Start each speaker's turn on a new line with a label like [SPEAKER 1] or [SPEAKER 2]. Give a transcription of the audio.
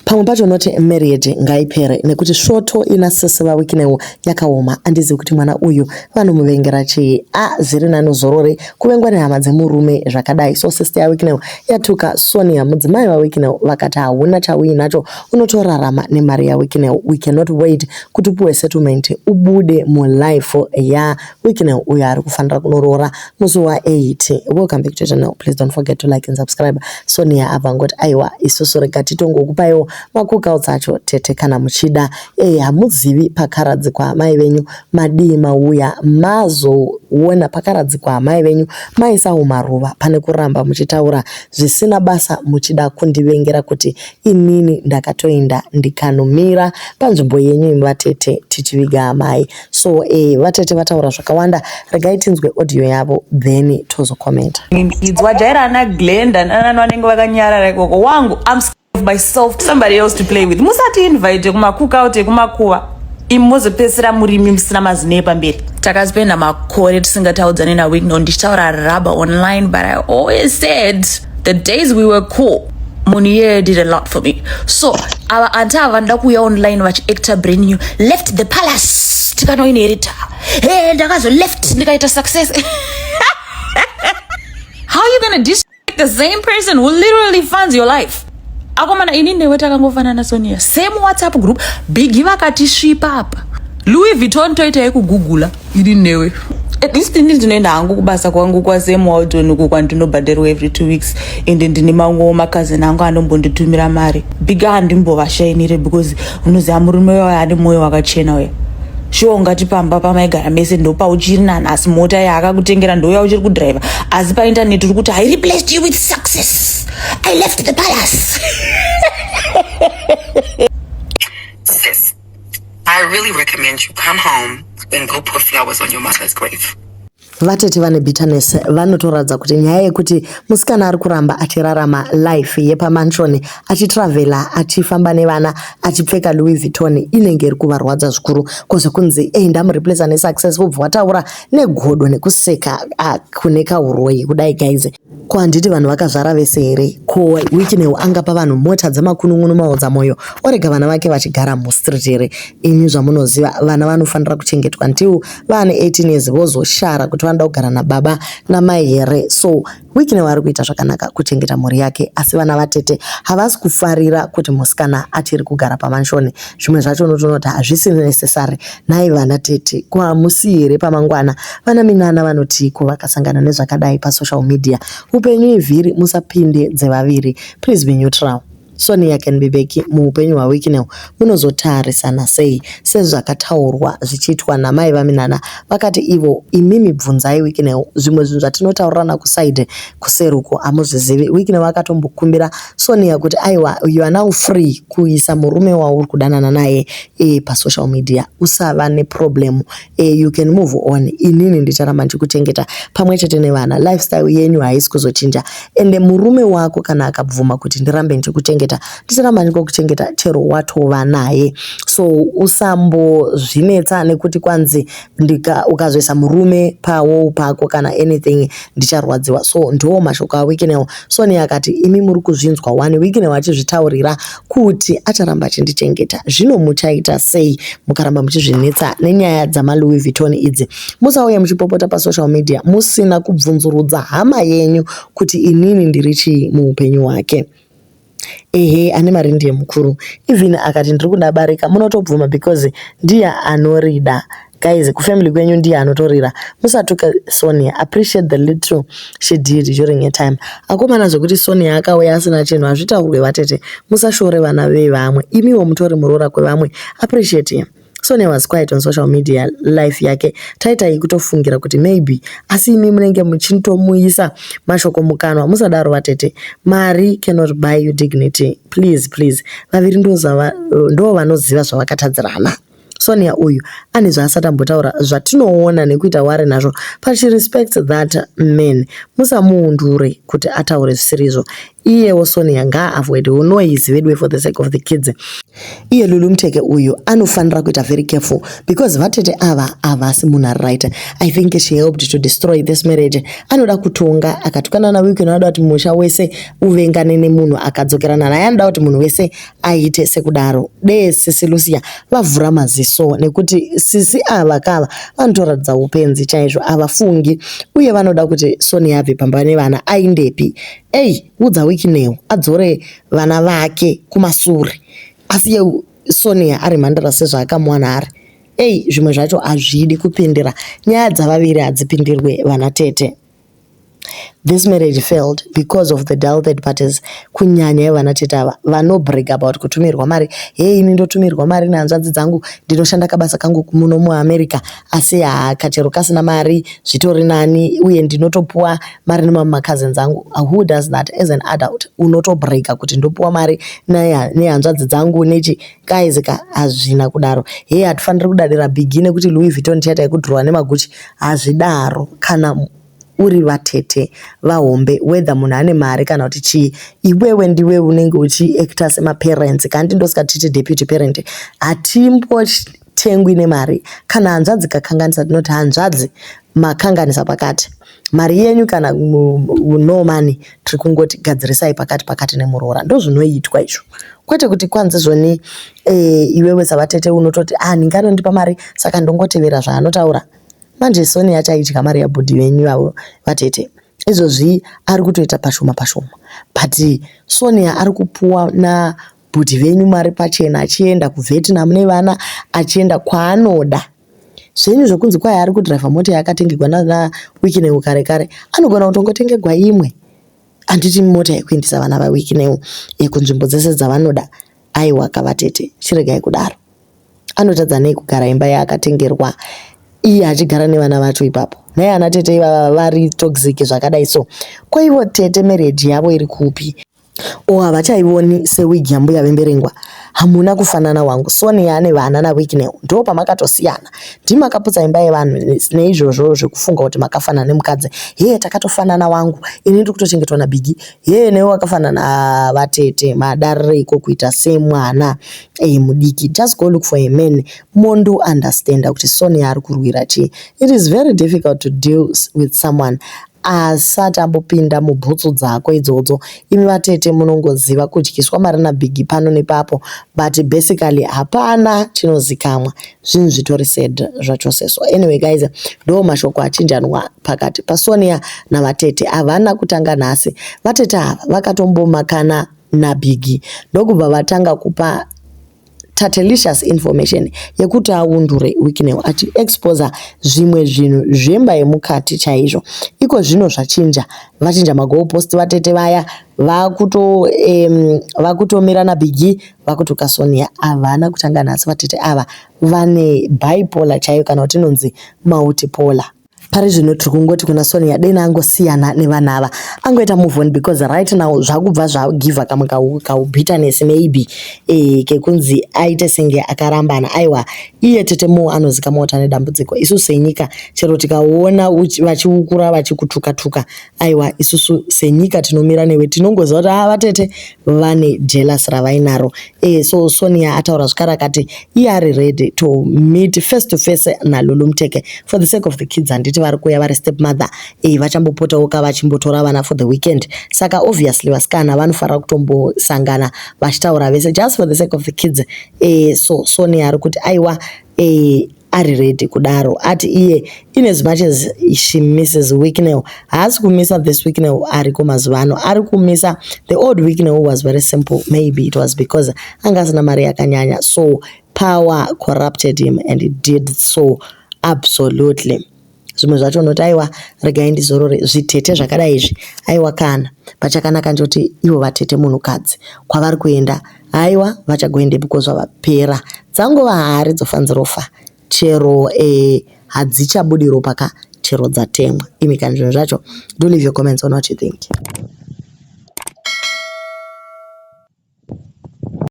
[SPEAKER 1] Pamwe pacho unoti marriage ngaipere nekuti svoto ina sisi vaWicknell yakaoma. Andizivi kuti mwana uyu vanomuvengera chii. A zviri nani uzorore kuvengwa nehama dzemurume zvakadai. So sister yaWicknell yatuka Sonia mudzimai vaWicknell vakati hauna chauinacho unotorarama nemari yaWicknell. We cannot wait kuti upiwe settlement ubude mulife yaWicknell uyo ari kufanira kunoroora musi wa8. Welcome back to channel. Please don't forget to like and subscribe. Sonia abva angoti aiwa isusu rega titongokupaiwo macookouts acho tete kana muchida. Hamuzivi pakaradzikwa amai venyu madii mauya mazoona pakaradzikwa amai venyu maisawo maruva pane kuramba muchitaura zvisina basa muchida kundivengera kuti inini ndakatoenda ndikanomira panzvimbo yenyu imi vatete tichiviga amai. So vatete vataura zvakawanda, regai tinzwe audio yavo then tozokomenta.
[SPEAKER 2] Idzwa jaira ana Glenda nanani vanenge vakanyarara ikoko. Wangu, I'm of myself, somebody else to play with. Musati invite kumacookout ekumakuva imi mozopedzisira murimi musina mazino epamberi. Takaspenda makore tisingataudzani naWicknell, ndichitaura rubber online, but I always said the days we were cool, munhu iyeye did a lot for me. So ava anti ava vanoda kuuya online vachiacta brand new, left the palace tikanoinherita, he ndakazo left ndikaita success. How are you gonna disrespect the same person who literally funds your life? Akomana, ini newe takangofanana. Sonia, same WhatsApp group. Bigi vakatisvipa apa. Louis Vuitton toita yekugugula ini newe. At least ini ndinoenda hangu kubasa kwangu kwaSam Walton uku kwandinobhadharwa every 2 weeks, ende ndine mamwewo makazini angu anombonditumira mari. Big handimbovashainire because unoziva murume wayo ane mwoyo wakachena uya. Shuwa ungati pamba pamaigara mese ndopauchiri nanhasi, mota yaakakutengera ndouya uchiri kudhiraivha, asi paintaneti uri kuti, "I replaced you with success, I left the palace."
[SPEAKER 3] Sis, I really recommend you come home and go put flowers on your mother's grave.
[SPEAKER 1] Vatete vane bitterness, vanotoratidza kuti nyaya yekuti musikana ari kuramba achirarama life yepamansion, achitravhela, achifamba nevana, achipfeka Louis Vuitton, inenge iri kuvarwadza zvikuru. Kwozokunzi ei ndamureplaca nesuccess, vobva wataura negodo nekuseka kune kauroyi kudai. Guys, ko handiti vanhu vakazvara vese here? Ko Wicknell angapa vanhu mota dzemakunun'unu maodza mwoyo orega vana vake vachigara mustreet here? Imi zvamunoziva, vana vanofanira kuchengetwa until vaane 18 years, vozoshara kuti vanoda kugara nababa namai here. So Wicknell ari kuita zvakanaka kuchengeta mhuri yake, asi vana vatete havasi kufarira kuti musikana achiri kugara pamansion. Zvimwe zvacho unotoona kuti hazvisi necessary. Nhai vana tete, ko hamusi here pamangwana vana minana vanotiko vakasangana nezvakadai pasocial media? Upenyu ivhiri, musapinde dzevaviri. Please be neutral. Sonia can be back muupenyu hwaWicknell. Munozotarisana sei sezvakataurwa zvichiitwa namai vaMinana? Vakati ivo, imimi bvunzai Wicknell, zvimwe zvinhu zvatinotaurirana kuside kuseruko hamuzvizivi. Wicknell akatombokumbira Sonia kuti aiwa, you are now free kuisa murume wauri kudanana naye pasocial media, usava neproblem, you can move on. Inini ndicharamba ndichikuchengeta pamwe chete nevana, lifestyle yenyu haisi kuzochinja, ende murume wako kana akabvuma kuti ndirambe ndichikuchengeta, ndicharamba ndingokuchengeta chero watova naye. So usambozvinetsa nekuti kwanzi ukazoisa murume pawo pako kana anything ndicharwadziwa. So ndo mashoko aWicknell. Sonia akati imi muri kuzvinzwa wani Wicknell achizvitaurira kuti acharamba achindichengeta. Zvino muchaita sei mukaramba muchizvinetsa nenyaya dzamaLouis Vuitton idzi? Musauye muchipopota pasocial media musina kubvunzurudza hama yenyu kuti inini ndiri chii muupenyu hwake. Ehe, ane mari ndiye mukuru. Even akati ndiri kuda barika, munotobvuma because ndiye anorida. Guys, kufamily kwenyu ndiye anotorira. Musatuka Sonia. Appreciate the little she did during her time. Akomana, zvekuti Sonia akauya asina chinhu hazvitaurwe. Vatete, musashore vana vevamwe. Imiwo mutori muroora kwevamwe. Appreciate him. Sonia was quiet on social media life yake, taitai kutofungira kuti maybe, asi imi munenge muchitomuisa mashoko mukanwa. Musadaro vatete. Mari cannot buy you dignity. Please, please, vaviri ndo vanoziva zvavakatadzirana. Sonia uyu ane zvaasati ambotaura zvatinoona nekuita wari nazvo, but she respects that man. Musamuundure kuti ataure zvisirizvo. Iyewo Sonia ngaaavoidewo noise veduwe for the sake of the kids. Iye Lulu Muteke uyu anofanira kuita very careful because vatete ava havasi munhu ari right. I think she helped to destroy this marriage. Anoda kutonga akatukana naWicknell, anoda kuti musha wese uvengane nemunhu akadzokerana naye, anoda kuti munhu wese aite sekudaro. Dee sisi Lucia vavhura maziso nekuti sisi ava kava vanotoratidza upenzi chaizvo, havafungi uye vanoda kuti Sonia abve pamba nevana aendepi. Ei, udza Wicknell adzore vana vake kumasure asiye Sonia ari mhandara sezvaakamuwana ari. Ei, zvimwe zvacho hazvidi kupindira. Nyaya dzavaviri hadzipindirwe vana tete. This marriage failed because of the dull third parties, kunyanya ivana tete ava vanobrag about kutumirwa mari. Hei, ini ndotumirwa mari nehanzvadzi dzangu, ndinoshanda kabasa kangu muno muAmerica, asi kachero kasina mari zvitori nani, uye ndinotopuwa mari nemamwe macousins angu. Who does that as an adult? Unotobrega kuti ndopuwa mari nehanzvadzi dzangu nechi guys ka, hazvina kudaro. Hei, hatifaniri kudadira Biggie nekuti Louis Vuitton chaita yekudhirowa nemaGucci. Hazvidaro kana uri vatete vahombe, whether munhu ane mari kana kuti chii, iwewe ndiwe unenge uchiacta semaparents. Kandi ndosaka tichiti deputy parent hatimbotengwi nemari. Kana hanzvadzi kakanganisa, tinoti hanzvadzi makanganisa pakati, mari yenyu kana no money, tiri kungoti gadzirisai pakati pakati nemuroora. Ndozvinoitwa izvo, kwete kuti kwanzi zvoni iwewe savatete unototi, ah, ndinganondipa mari saka ndongotevera zvaanotaura. Manje Sonia achaidya mari yabhudhi venyu vavo vatete. Izvozvi ari kutoita pashoma pashoma, but Sonia ari kupuwa nabhudhi venyu mari pachena, achienda kuVietnam nevana, achienda kwaanoda. Zvenyu zvokunzi kwai ari kudhiraivha mota yakatengerwa naWicknell kare kare, anogona kutongotengerwa imwe. Handiti mota yekuendesa vana vaWicknell kunzvimbo dzese dzavanoda? Aiwa kavatete, chiregai kudaro. Anotadza nei kugara imba yaakatengerwa iye achigara nevana vacho ipapo? Nhai ana tete ivava vari toxic zvakadai so, ko ivo tete marriage yavo iri kupi? O, havachaioni sewigi yambuya vemberengwa. Hamuna kufanana wangu. Sonia ane vana naWicknell, ndo pamakatosiyana. Ndimi makaputsa imba yevanhu neizvozvo zvekufunga kuti makafanana nemukadzi. Heye, takatofanana wangu, ini ndiri kutochengetwa naBiggie. Heye, newe wakafanana. Vatete madarireiko kuita semwana mudiki? Just go look for a man mondo understanda kuti Sonia ari kurwira chii. It is very difficult to deal with someone asati ambopinda mubhutsu dzako idzodzo. Imi vatete munongoziva kudyiswa mari naBiggie pano nepapo, but basically hapana chinozikamwa. Zvinhu zvitori sad zvachose. So anyway guys, ndo mashoko achinjanwa pakati paSonia navatete. Havana kutanga nhasi vatete ava, vakatombomakana naBiggie, ndokubva vatanga kupa Tatelicious information yekuti aundure Wicknell, achiexposa zvimwe zvinhu zvemba yemukati chaizvo. Iko zvino zvachinja, vachinja magoalpost vatete vaya, vakutomira naBiggie, vakutuka Sonia. Havana kutanga nhasi vatete ava, vane bipolar chaiyo kana kuti inonzi multipolar. Pari zvino tiri kungoti kuna Sonia dena angosiyana nevana ava, angoita move on, because right now zvakubva zvagivha kamwe kaubitterness maybe kekunzi aite senge akarambana. Aiwa, iye tete Mo anozikamwa kuti ane dambudziko. Isusu senyika chero tikaona vachiukura vachikutuka-tuka, aiwa, isusu senyika tinomira newe. Tinongoziva kuti ava vatete vane jealous ravainaro. So Sonia ataura zvekare akati iye ari ready to meet face to face naLulu Muteke for the sake of the kids. Handiti vari kuuya vari step mother? Vachambopotawo ka vachimbotora vana for the weekend, saka obviously vasikana vanofanira kutombosangana vachitaura vese just for the sake of the kids. So Sonia ari kuti aiwa, ari ready kudaro. Ati iye in as much as she misses Wicknell, haasi kumisa this Wicknell ariko mazuva ano, ari kumisa the old Wicknell who was very simple. Maybe it was because anga asina mari yakanyanya, so power corrupted him and it did so absolutely. Zvimwe zvacho unoti aiwa, regai ndizorore. Zvitete zvakadai izvi, aiwa kana pachakanaka ndoti ivo vatete munhukadzi kwavari kuenda, aiwa, vachagoendepi ko zvavapera? Dzangova hari dzofanzirofa chero hadzichabudi ropa ka chero dzatemwa. Imi kani, zvinhu zvacho. Do leave your comments on what you think.